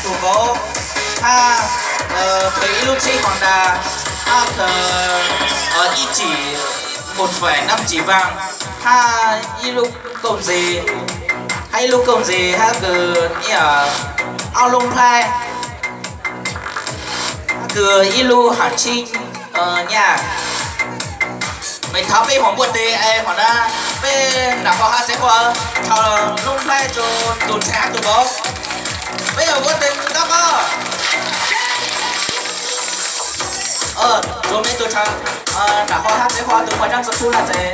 Tus vauv hab khaws ib lub tsheb Honda hab khaws ib chỉ một phẩy năm chỉ vàng hab ib lub kauj ntxes, hab ib lub kauj ntxes hab kws ib ob lub nplhaib, hab kws ib lub hawm tsib nyaj. Mej thov peb huam npuaj tes es hom na, peb nam qhua hab xeev qhua thov lub nplhaib rua tus ntxhais hab tus vauv. Peb yuav npuaj tes kawg koj. Rua mej tug nam qhua hab xeev qhua tug poj ntxoog txuj khub laj tes,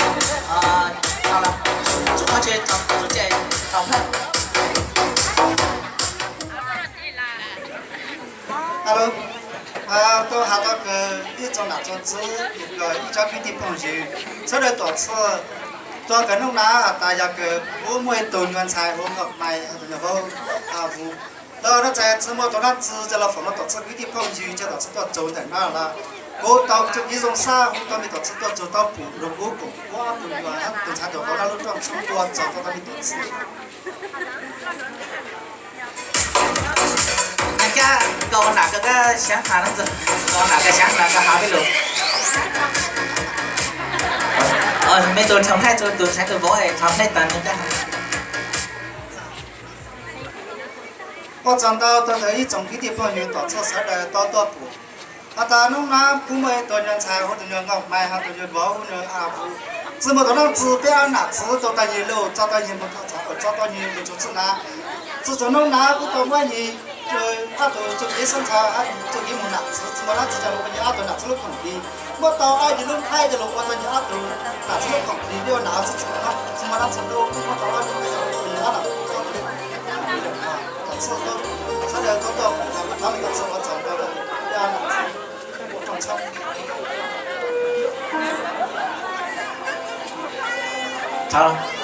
txuj khub tse, txuj tse, tau nplhaib. Tuaj has tau kws ib tsoom nam tsoom txwv, ib tsoom kwv tij phooj ywg, sawv daws tuaj txhua, tuaj kws nub nua has tas yog kws kuv muaj ib tug nyuas ntxhais hu Nkauj Maiv hab tus nyuas vauv Vuj. Tau nub txhais tsi muaj tug nab txwv coj los foom rua tsoom txhua kwv tij phooj ywg coj tsoom txhua tuaj tsaug ntawm no los kuv tau txuj kev zoo sab hu tau mej tsoom txhua tuaj tsaug tau pum nrug kuv koom kuv ob tug nyuas hab tus ntxhais tus vauv nub lub rooj tshoob tua txaus tau tau mej tsoom txhua. Kab kau nam koj xyaav has, kau nam koj xyaav has koj has peb lug. Mej tug rhau nplhaib rua tus ntxhais tus vauv, rhau nplhaib tas mej kab. Ua tsaug ntau rua ib tsoom kwv tij phooj ywg tuaj txhua sawv daws tau tuaj pum. Has tas nub nua kuv muaj ib tug nyuas ntxhais hu tus nyuas Nkauj Maiv hab tus nyuas vauv hu nyuas Vuj. Tsi muaj tug nab txwv peb ob nam txwv tau tag nyem lug, tso tau nyem mus txhua txhua, tso tau nyem mus txhua txhua na. Txug txug nub nua kuv tau muab nyem, ob tug txuj kev sab ntxhov, txuj kev moog nam txwv, tsi muaj nab txwv coj lug ua nyem ob tug nam txwv lub khoom plig. Muab tau ob nyem lub nplhaib coj lug ua tau nyem ob tug nam txwv lub khoom plig, peb ua nam txwv tsi muaj nab txwv lub, muab tau ob nyem lub nplhaib coj lug ua nyem ob nam txwv lub khoom plig. Txhua, sawv daws tau tuaj, thov mej tsoom txhua ua tsaug ntau, peb ob nam txwv, peb ua rooj tshoob.